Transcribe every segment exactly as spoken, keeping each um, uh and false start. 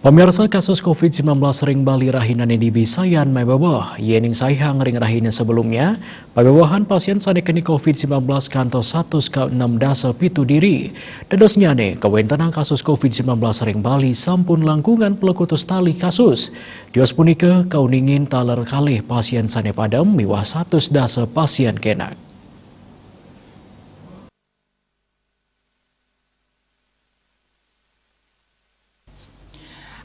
Pemirsa, kasus covid sembilan belas ring Bali rahinane dibi sayan mabebeh. Yening saihang ring rahina sebelumnya, pabebehan pasien sane keni covid sembilan belas kantos satus ka enam dasa pitu diri. Dadosnyane, kawentenan kasus covid sembilan belas ring Bali sampun langkungan pelekutus tali kasus. Tios punika kauningin taler kalih pasien sane padem miwah satus dasa pasien kenak.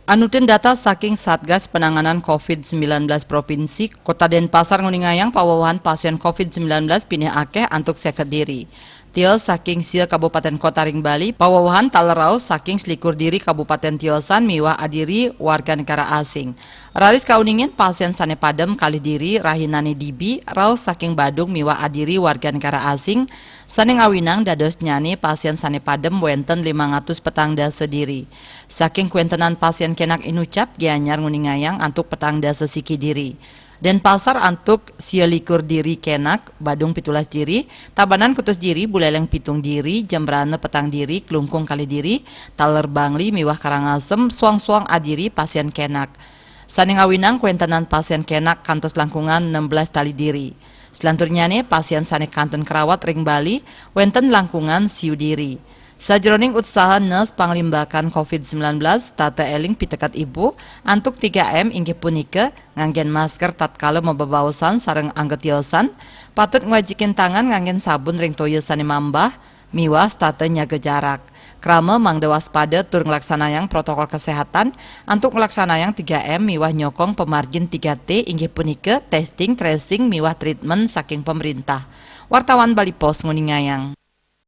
Anutin data saking Satgas Penanganan covid sembilan belas Provinsi, Kota Denpasar nguningayang pawewehan pasien covid sembilan belas pinih akeh antuk seket diri. Tios saking sia kabupaten kota ring Bali, pawewehan taler rauh saking selikur diri kabupaten tiosan miwah adiri warga negara asing. Raris kauningin pasien sane padem kalih diri rahinane dibi rauh saking Badung miwah adiri warga negara asing, sane ngawinang dadosnyane pasien sane padem wenten limang atus petang dasa diri. Saking kwentenan pasien kenak inucap, Gianyar nguningayang antuk petang dasa siki diri. Denpasar antuk sia likur diri kenak, Badung pitulas diri, Tabanan kutus diri, Buleleng pitung diri, Jembrana petang diri, Klungkung kalih diri, taler Bangli miwah Karangasem suang-suang adiri pasien kenak. Sane ngawinang kwentenan pasien kenak kantos langkungan enam belas tali diri. Selanturnyane, pasien sane kantun karawat ring Bali wenten langkungan siu diri. Sajeroning utsaha nes panglimbakan covid sembilan belas, tata eling piteket ibu antuk tiga M inggih punika nganggen masker tatkala mabebaosan sareng angga tiosan, patut ngwajikin tangan nganggen sabun ring toya sane mambah, miwah setata nyaga jarak. Krama mangda waspada tur nglaksanayang protokol kesehatan antuk nglaksanayang tiga M miwah nyokong pamargin tiga T inggih punika testing, tracing, miwah treatment saking pemerintah. Wartawan Bali Post nguningayang.